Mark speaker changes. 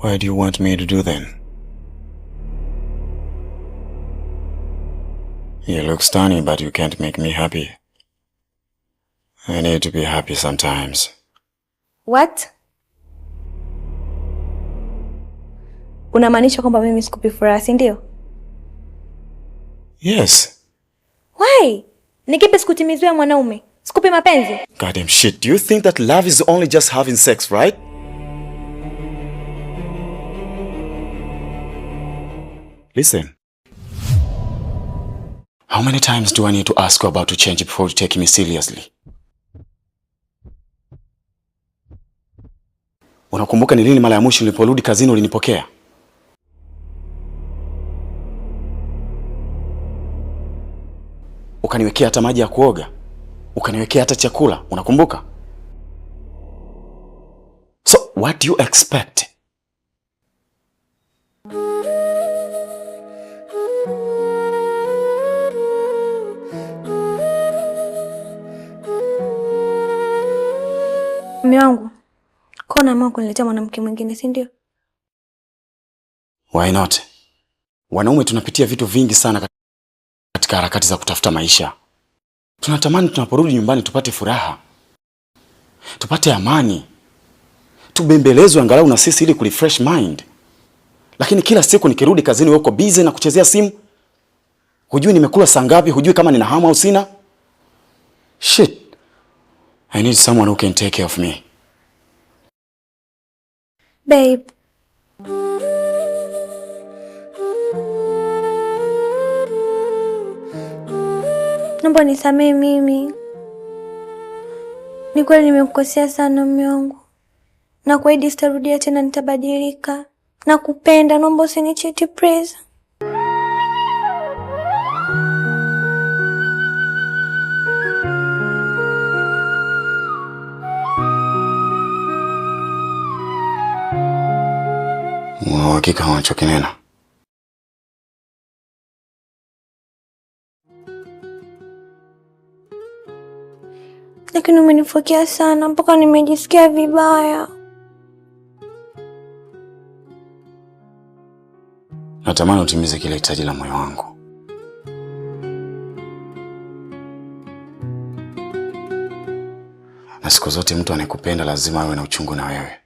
Speaker 1: What do you want me to do then? You look stunning, but you can't make me happy. I need to be happy sometimes.
Speaker 2: What? Unamaanisha kwamba mimi sikupi furaha, si ndio?
Speaker 1: Yes.
Speaker 2: Why? Ni kipi sikutimizia mwanaume? Sikupi mapenzi?
Speaker 1: Goddamn shit. Do you think that love is only just having sex, right? Listen. How many times do I need to ask you about to change before you take me seriously? Unakumbuka ni lini mara ya mwisho niliporudi kazini ulinipokea? Ukaniwekea hata maji ya kuoga, ukaniwekea hata chakula, unakumbuka? So what do you expect?
Speaker 2: Mume wangu, kwa unaamua kuniletea mwanamke mwingine, si ndio?
Speaker 1: Why not? Wanaume tunapitia vitu vingi sana katika harakati za kutafuta maisha. Tunatamani tunaporudi nyumbani tupate furaha, tupate amani, tubembelezwe angalau na sisi ili kurefresh mind. Lakini kila siku nikirudi kazini wewe uko busy na kuchezea simu. Hujui nimekula saa ngapi, hujui kama nina hamu au sina. Shit. I need someone who can take care of me.
Speaker 2: Babe. Naomba nisamehe mimi. Ni kweli nimekukosea sana mume wangu. Na kuahidi sitarudia tena, nitabadilika. Nakupenda, naomba usinicheat please.
Speaker 1: Una uhakika unachokinena?
Speaker 2: Lakini umenifokea sana mpaka nimejisikia vibaya.
Speaker 1: Natamani utimize kile hitaji la moyo wangu. Na siku zote mtu anayekupenda lazima awe na uchungu na wewe.